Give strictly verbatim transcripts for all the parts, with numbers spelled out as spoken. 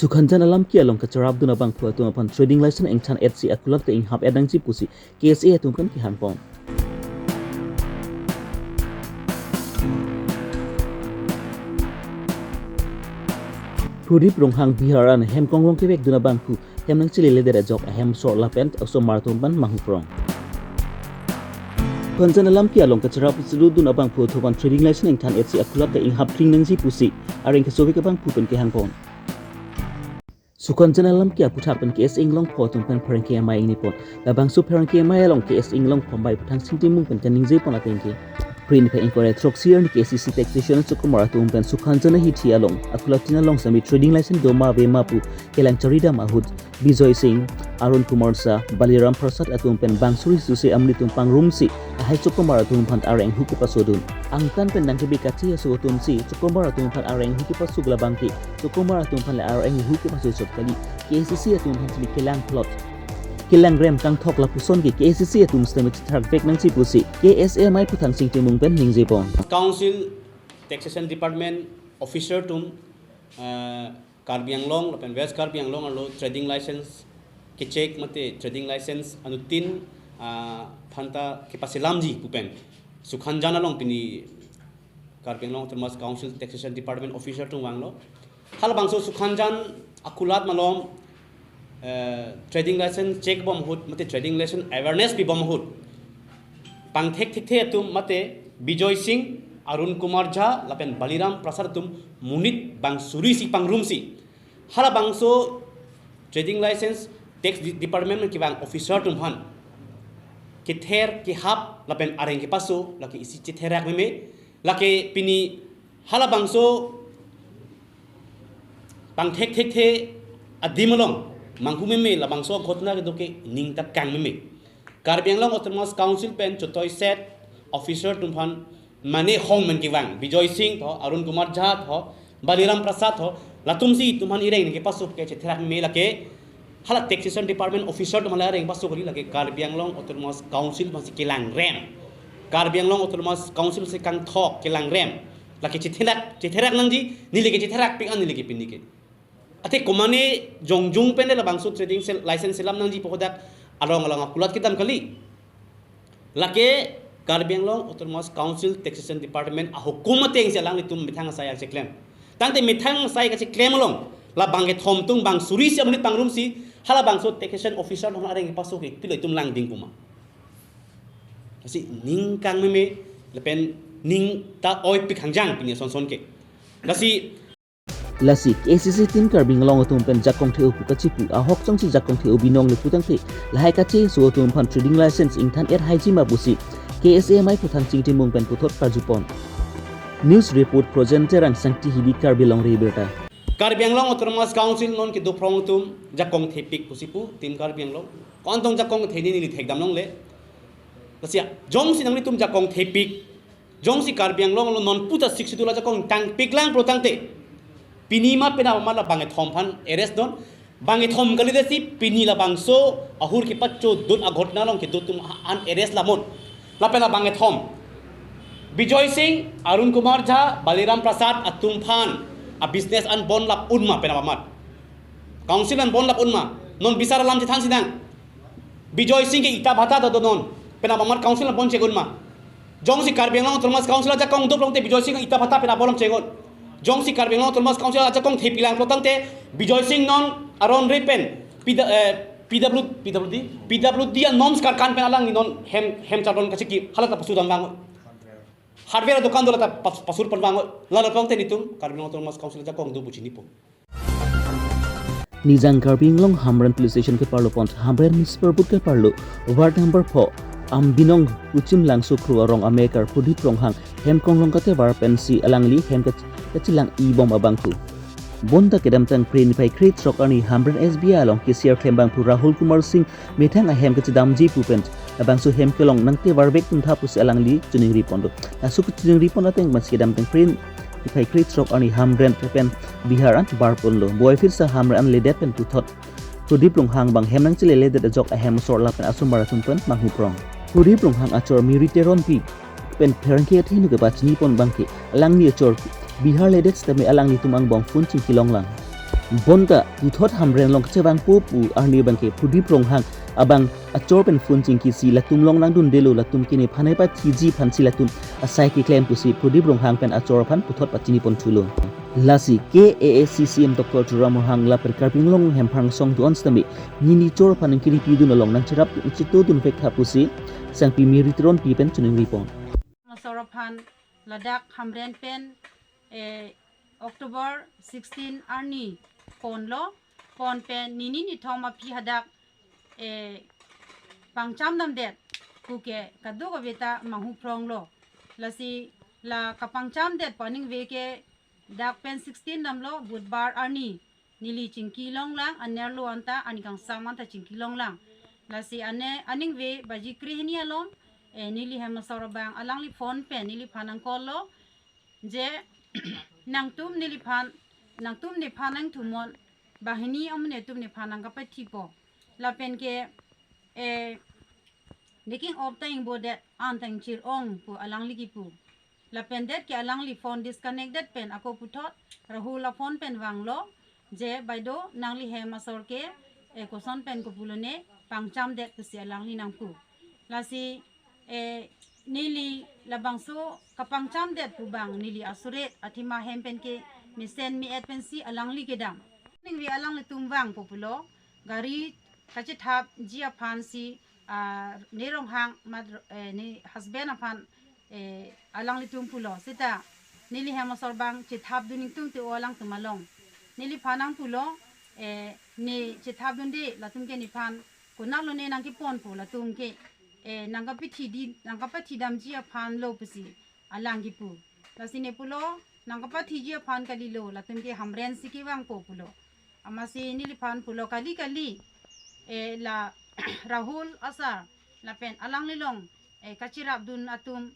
Sukhanjan alamki along kacherapdun abangphu atum aphan trading license ingthan-etsi akulat ta inghap-et nangji pusi K S A atum pen kehangpon. Pradip Ronghang Bihar an hem konglong kevekdun abangphu hem nangcheledet ajok ahem asor lapen asomar atum pen manghuprong. Sukhanjan alamki along kacherap chedodun abangphu atum aphan trading license ingthan-etsi akulat ta inghap kring nangji pusi areng kesovek abangphu pen kehangpon. Sukhanjan alamki aphuthak pen K S A Inglongpho atum pen pherangke amei ingnipon. Labangso pherangke amei along K S A Inglongpho amei Phuthang Sing Timung pen kaningjepon atengke, Phre niphai ingkoi ra throksi arni K A C C taxation achokomar atum pen Sukhanjan ahithi along akulat tin along sami trading license doma avema pu kelang charidam ahut Bijoy Singh, Arun Kumar Jha, Baliram Prasad atum pen bang suri suse amonit atum pangrumsi lahai chokomar atum aphan areng hu kepasodun. Angtan pen nangkebe kathi aso atumsi chokomar atum aphan areng hu kepasok labangke chokomar atum aphan le areng hu kepasok chot kali, K A C C atum aphan sili kelang plot, kelang rem kangthok lapuson ke K A C C atum sitame chethrakvek nangji pusi K S A amei Phuthang Sing Timung pen ningjepon. Council Taxation Department officer atum, eh, Karbi Anglong lapen West Karbi Anglong arlo trading license kechek mate trading license anuttin, ah, aphanta kepaselamji pu pen Sukhanjan along pini Karbi Anglong Autonomous Council Taxation Department officer atum vanglo. Halabangso Sukhanjan akulat malom, eh, trading license chekbom ahut mate trading license awareness pibom ahut pangthek thekthe atum mate Bijoy Singh, Arun Kumar Jha lapen Baliram Prasad atum monit bang surisi pangrumsi halabangso trading license tax de-, department kevang officer atum aphan kether kehap lapen areng kepaso lake isi chetherak meme, lake pini halabangso pangthek thekthe adim along manghu meme, labangso ghotona kedo ke ning ta kang meme. Karbi Anglong Autonomous Council pen chotoi set officer atum aphan mane hong men kevang Bijoy Singh tho, Arun Kumar Jha tho, Baliram Prasad tho, latumsi itum aphan ireng nangkepasok ke chetherak meme lake hala taxation department officer atum hala areng pasok kali, lake Karbi Anglong Autonomous Council aphansi kelang rem, Karbi Anglong Autonomous Council aphansi kangthok kelang rem, lake chetherak, chetherak nangji, neli ke chetherakpik an neli ke pini ke. Athe komane jongjung pen le labangso trading sel-, license selam nangji pu hadak along along akulat kedam kali. Lake Karbi Anglong Autonomous Council Taxation Department ahukum atengsi alanglitum methang asai kacheklem. Tangte methang asai kacheklem along labang kethom atum bang surisi amonit pangrumsi halabangso taxation officer atum areng pasok ke pilo itum langding puma. Lasi ning kang meme lapen ning ta oipik hangjang pini asonson ke. Lasi Lasi K A C C team Karbi Anglong atum pen jakong the-o pu kachipu ahok jongsi jakong the-o binong le pu tangte lahai kacheso atum aphan trading license ingthan-et haiji ma pusi K S A amei Phuthang Sing Timung pen puthot karjupon. News report Projen Terang, Sangti Hibi, Karbi Longri Abirta. Karbi Anglong Autonomous Council non kedo phrong atum jakong thepik pusi pu team Karbi Anglong. Ko-an tong jakong the neli thekdam longle. Lasi jongsi nanglitum jakong thepik, jongsi Karbi Anglong along non puta Sixth Schedule ajakong tangpiklang pro tangte, pini ma penap amat labang kethom aphan arrest non. Bang kethom kalidet si pini labangso ahur kepachodun aghotona along kedo atum an arrest lamon. Lapen labang kethom Bijoy Singh, Arun Kumar Jha, Baliram Prasad atum aphan a-business an bon lap un ma penap amat? Council an bon lap un ma? Non bisar alam chethan sinang. Bijoy Singh ke ita bhata do non. Penap amat council an bon chek un ma? Jongsi Karbi Anglong Autonomous Council ajakong do phrong te Bijoy Singh ita bhata penap abolom chek un. Jongsi Karbi Anglong Autonomous Council ajakong thepilang phrong tangte Bijoy Singh non aron re pen P W, eh, P W, P W D, P W D an norms karkan pen alangli non hem, hem chardon kachiki hala ta pasudam vang. Hardware dukan do la ta pas-, pasur pon vang. Lalo phrong te nitum Karbi Anglong Autonomous Council ajakong do buchini po. Nijang Karbi Anglong Hamren Police Station keparlo pon Hamren Municipal Board keparlo Ward number four Ambinong Kuchim Langso Kro arong amekar Pradip Ronghang hem konglong katevar pensi alangli hem kach-, kachelang-ibom abangphu. Bonta kedamtang Phre niphai krethrok arni Hamren S B I along cashier klembangphu Rahul Kumar Singh methang ahem kachedamji pu pen labangso hem kelong nangtevarvek tuntha pusi alangli choningri pon do. Laso kachoningri pon ateng pensi kedamtang Phre niphai krethrok arni Hamren pen Bihar an bar ponlo. Boy phirsa Hamren an ledet pen puthot Pradip Ronghang bang hem nangcheleledet ajok ahem asor lapen asomar atum pen manghuprong. Pradip Ronghang achor Miri Teronpi pen pherangke athengno kepachini pon abangke alangli achor Bihar ledet sitame alanglitum angbong phone chingkilong lang. Bonta puthot Hamren along kachevangpo pu arni abangke Pradip Ronghang abang achor pen phone chingkisi latum along nangdundelo, latum ke nephan pathiji aphansi latum asai keklem pusi Pradip Ronghang pen achor aphan puthot pachini ponthulo. Lasi K A A C C M Doctor Tuliram Ronghang lapen Karbi Anglong Hemphrang Song do-an sitame nini chor aphan nangkiripidun along nangcherap nangchetodun vek tha pusi Sangpi Mary Teronpi pen choningri pon. Masor aphan ladak Hamren pen, eh, October sixteen arni ponlo, pon pen nini nithom aphi hadak, eh, pangcham damdet puke kadokave ta manghu phronglo. Lasi la kapangchamdet pu aningve ke dak pen sixteen damlo, Budbar arni neli chingki longlang, anerlo anta, arni kangsam anta chingki longlang. Lasi ane aningve baji krehini along, eh, neli hem asor abang alangli phone pen neliphan nang call lo, je nangtum neliphan, nangtum nephan nangthumon, banghini amonit atum nephan nangkapathipo. Lapen ke, eh, ne king-op ta ingbodet, an ta ingchir-ong pu alangli kipu. Lapen det ke alangli phone disconnected pen ako puthot Rahul aphone pen vanglo, je, "Baido, nangli hem asor ke, eh, koson pen kopulone pangchamdet?" pusi alangli nangpu. Lasi, eh, neli labangso kapangchamdet pu abang neli asuret athema hem pen ke mesen me-et pensi alangli kedam. Ningve alanglitum vangpo pulo, gari kachethapji aphansi, ah, ne Ronghang mat, eh, ne husband aphan, eh, alanglitum pulo. Seta neli hem asor abang chethapdun ingtungte o alangtum along. Neliphan nangpulo, eh, ne chethapdunde, latum ke nephan konatlo ne nangkeponpo, latum ke, eh, nangkapathi di, nangkapathi damji aphanlo pusi alang kipu. Lasi ne pulo, nangkapathiji aphan kalilo, latum ke Hamren si kevangpo pulo. Amatsi neliphan pulo, kali kali, eh, la Rahul asar lapen alanglilong, eh, kachirapdun atum,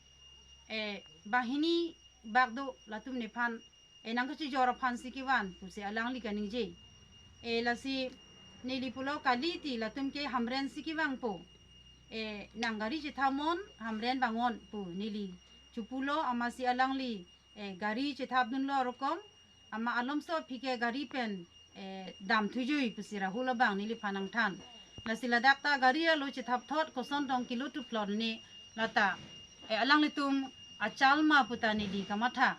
eh, banghini bak do, latum nephan, eh, nangkachijor aphansi kevan pusi alangli kaningje. Eh, lasi neli pulo, kali ti, latum ke Hamren si kevangpo. Eh, nang gari chethapnon, Hamren vannon pu neli chopulo, amatsi alangli, eh, gari chethapdunlo rokom, amat alomso aphi ke gari pen, eh, damthujui pusi Rahul abang neliphan nangthan. Lasi ladak ta gari alo chethapthot, koson tong kilo tu plot ne lata, eh, alanglitum achalma puta neli kamatha.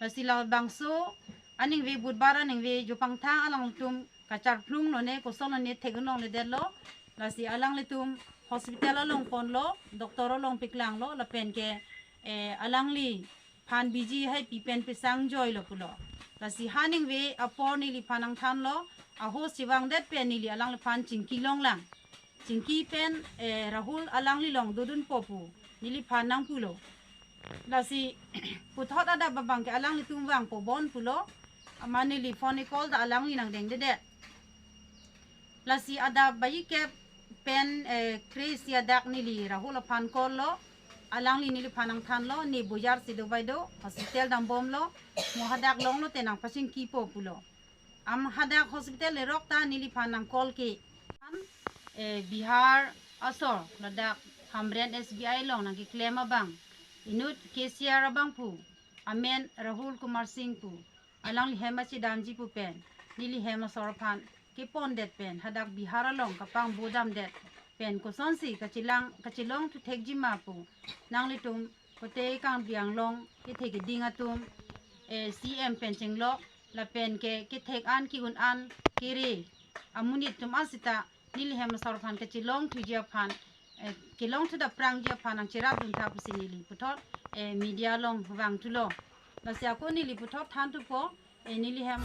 Lasi labangso aningve Budbar aningve jopangthang alangtum kacharplunglone, kosonlone thekdun longledetlo. Lasi alanglitum hospital along ponlo, doctor along paklanglo, lapen ke, eh, alangliphan biji hai pi pen pesang joilo pulo. Lasi ha ningve apor neliphan nangthanlo, ahos chevangdet pen neli alangliphan chingki longlang. Chingki pen, eh, Rahul alanglilong dodunpo pu neliphan nangpulo. Lasi puthot adap abang ke alanglitum vangpo bon pulo. Amat neli phone call ta alangli nangdengdedet. Lasi adap baji kep pen, eh, kre-isi adak neli Rahul aphan call lo. Alangli neliphan nangthanlo, ne bojar si do, baido, hospital dambomlo, mo hadak longlote nangpachingkipo pulo. Am hadak hospital lerok ta neliphan nang call ke. Am, eh, Bihar asor ladak Hamren S B I along nangkeklem abang, inut cashier abang pu, amen Rahul Kumar Singh pu, alangli hem achedamji pu pen neli hem asor aphan kepondet pen hadak Bihar along kapangbo damdet pen kosonsi kachelang, kachelongthu thekji ma pu nanglitum kote Karbi Anglong kethek keding atum, eh, C M pen chenglok lapen ke kethek an ki-un an kere amonit atum an seta neli hem asor aphan kachelongthuji aphan, eh, kelongthu daprangji aphan nangcherapdun tha pusi neli puthot, eh, media along vangthulo. Lasi ako neli puthot thanthupo, eh, neli hem.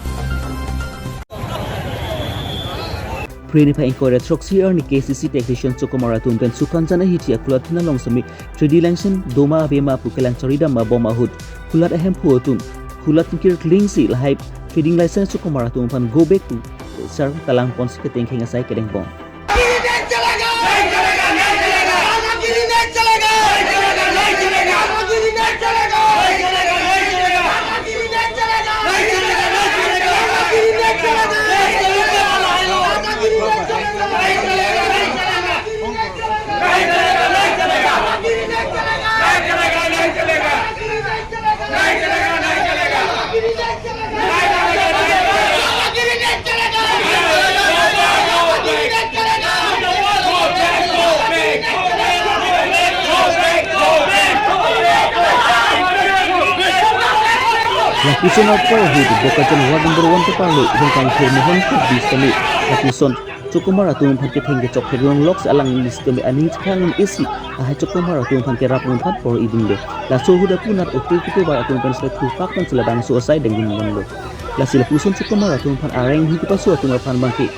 Phre niphai ingkoi ra throksi arni K C C technician chokomar atum pen Sukanjan ahithi akulat phin along semi trading license doma ave ma pu kelang charidam abom ahut kulat ahemphu atum kulat kir klingsi lahai trading license chokomar atum aphan go back to sir kalang ponsi ketengkheng asai kedeng bom. Lapuson apor ahut Bokajan ward number one keparlo Rongkangthir Mohan Tokbi sitame lapuson Chokomar atum aphan ketheng kechok theklonglok si alangli sitame aning chekang un-e si lahai Chokomar atum aphan kerap un-e aphan por-idunlo. Laso ahut apunat otur ketovar atum pen sitame thurpak pen si labangso asai dengdun ponlo. Lasi lapuson Chokomar atum aphan areng ahu kepaso atum aphan abangke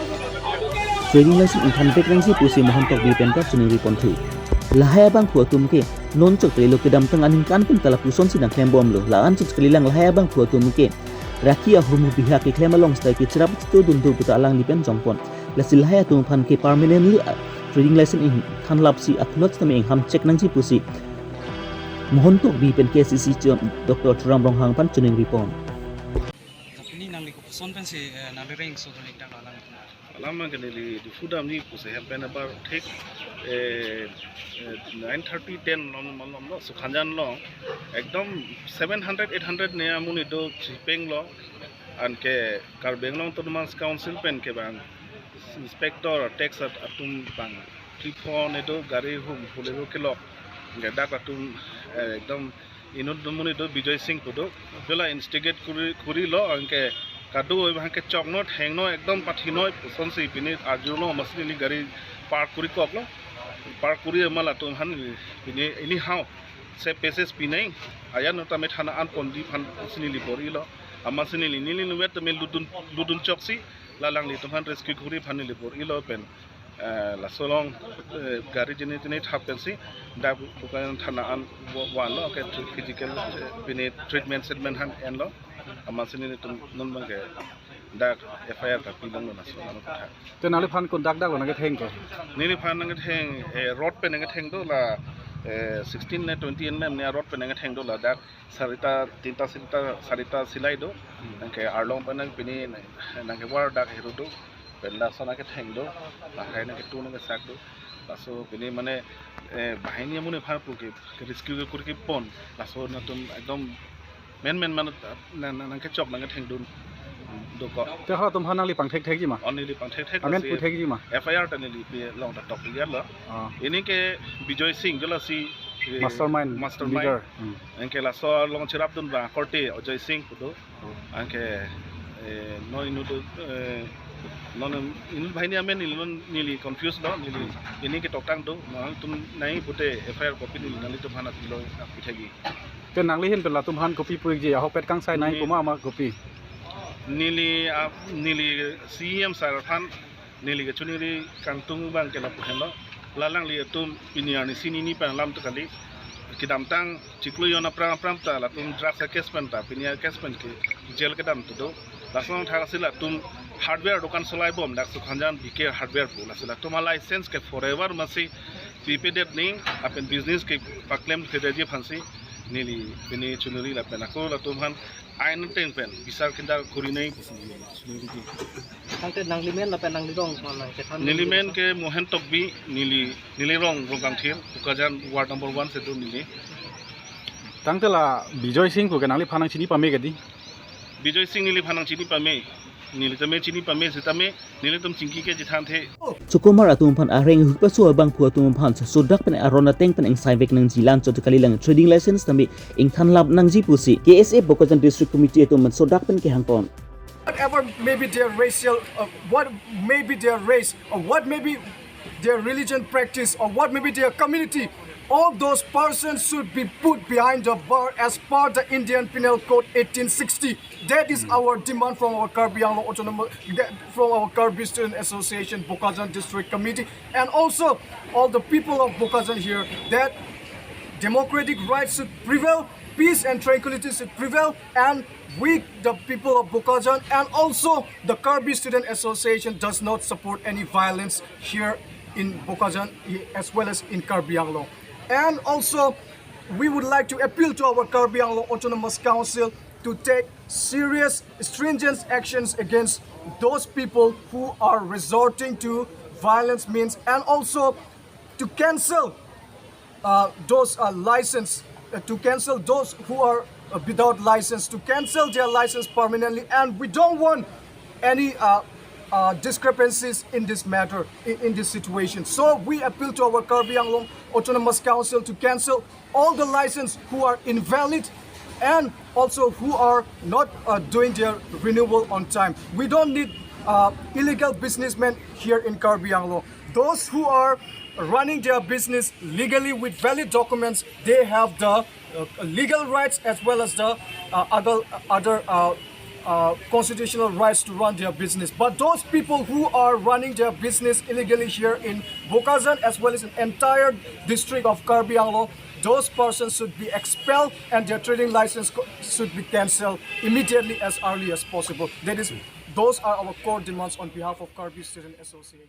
trading license ingthanvek nangji pusi Mohan Tokbi pen ta chiningri ponthu. Lahai abangphu atum ke non chot kalilo, kedamtang aningkan pen ta lapuson si nangklembomlo. La-an chot kalilang lahai abangphu atum ke raki ahormu bihak keklem along sitame kechirap chitudundu puta alangli pen jongpon. Lasi lahai atum aphan ke permanently, ah, trading license ingthanlap si akhulot sitame ingham chek nangji pusi Mohan Tokbi pen K A C C chairman Doctor Tuliram Ronghang aphan chiningri pon. Pini nangli kopuson pensi, eh, nangli reng so dun ingdang alam? Alam ke neli Diphu damji pusi hem pen abar thik, eh, eh, nine thirty, ten along, along lo, Sukhajan along ekdom seven hundred, eight hundred ne amonit do chipenglo. Anke Karbi Anglong Autonomous Council pen ke bang inspector tax at-, atum bang three four ne do gari hum pulero kelok. Anke dak atum, eh, ekdom inut amonit do Bijoy Singh pu do. Jola instigate kuri, kurilo, anke kado abangke chokno thengno ekdom pathinoi pusonsi pini arjulo, amatsi neli gari park kuri koklo. Park kuri amat latum aphan pini anyhow se peses pinai ayan nota me thana an ponji aphan si neli bor-ilo. Amatsi neli, neli nuwet tame ludun, ludun choksi la alanglitum aphan rescue kuri aphan neli bor-ilo pen, eh, laso along, eh, gari jene tene thap pensi dak Bokajan thana an wa-, vanlo, ke physical, eh, pini treatment statement aphan enlo. Amatsi nelitum non abangke dak F I R ta pilonglo laso along kotha. Te nangliphan kun dak dak lo nangketheng ke? Neliphan nangketheng, eh, road pen nangketheng do la, eh, sixteen ne twenty M M ne road pen nangketheng do la dak sarita, tinta sarita, sarita silai do. Hmm. Anke arlong pen nang pini nang, nangkevar dak hero do. Pen laso nangketheng do. Lahai nangketu nangkesak do. Laso pini mane, eh, banghini amonit aphan pu ke, ke rescue ke kurki pon. Laso nangtum ekdom men men man nang, nang, nangkechok nangkethengdun dokok. Te halatum aphan nangli pangthekthekji ma? Oh, neli pangthekthek. Amen lasi puthekji ma? F I R ta neli pi long ta tok liar lo. Ah. Pini ke Bijoy Singh jola si, eh, mastermind, mastermind, leader. Hmm. Anke laso along chirapdun abang korte Ajoy Singh pu do. Anke, eh, non inut, eh, non inut banghini amen neli non neli confuse lo, neli pini ketoktang do, nangtum nai pute F I R copy neli nanglitum aphan apilo, apithekji. Te nangli ahin pen latum aphan kopi pu-ikji, ahokpet kangsai nai, ne- puma ma kopi? Neli, ah, neli C E M sir aphan neli kachiningri kangtung abangke lapu henlo. La alangli atum pini arni sini ni pen alam tu kali. Kedamtang chiklo jon aphrang aphrang ta latum drugs a-case pen ta, pini a-case pen ke jail kedam tu do. Lason thak si latum hardware dokan solai bom dak Sukhajan B K Hardware pu. Lasi latum a-license ke forever amatsi pipedet ning lapen business ke paklem pedetji aphansi neli pini chiningri lapen ako latum aphan ain ateng pen bisar khindar kuri nai pusi neli chiningri. Tangte nangli men lapen nangli rong ma nangkethan? Neli men ke Mohan Tokbi, neli, neli rong Rongkangthir, Bokajan ward number one si do neli. Tangte la Bijoy Singh pu ke nangliphan nangchini pame ke di? Bijoy Singh neliphan nangchini pame, neli tame chini pame sitame nelitum chingki ke chethanthe. Chokomar atum aphan areng ahu kepaso abangphu atum aphan sodak pen aron ateng pen ingsaivek nangji, la-an chot kalilang trading license tame ingthanlap nangji pusi K S A Bokajan District Committee atum sodak pen kehang pon. Whatever may be their racial, uh, what may be their race, or what may be their religion practice, or what may be their community, all those persons should be put behind the bar as per the Indian Penal Code eighteen sixty. That is our demand from our Karbi Anglong Autonomous, that, from our Karbi Student Association, Bokajan District Committee, and also all the people of Bokajan here, that democratic rights should prevail, peace and tranquility should prevail, and we, the people of Bokajan, and also the Karbi Student Association, does not support any violence here in Bokajan, as well as in Karbi Anglong. And also, we would like to appeal to our Karbi Anglong Autonomous Council to take serious, stringent actions against those people who are resorting to violence means, and also to cancel, uh, those, uh, license, uh, to cancel those who are, uh, without license, to cancel their license permanently. And we don't want any, uh, uh, discrepancies in this matter, in, in this situation. So we appeal to our Karbi Anglong Autonomous Council to cancel all the license who are invalid and also who are not uh, doing their renewal on time. We don't need uh, illegal businessmen here in Karbi Anglong. Those who are running their business legally with valid documents, they have the uh, legal rights as well as the uh, other, other uh, uh, constitutional rights to run their business. But those people who are running their business illegally here in Bokajan as well as in entire district of Karbi Anglong, those persons should be expelled and their trading license co- should be cancelled immediately as early as possible. That is, those are our core demands on behalf of Karbi Student Association.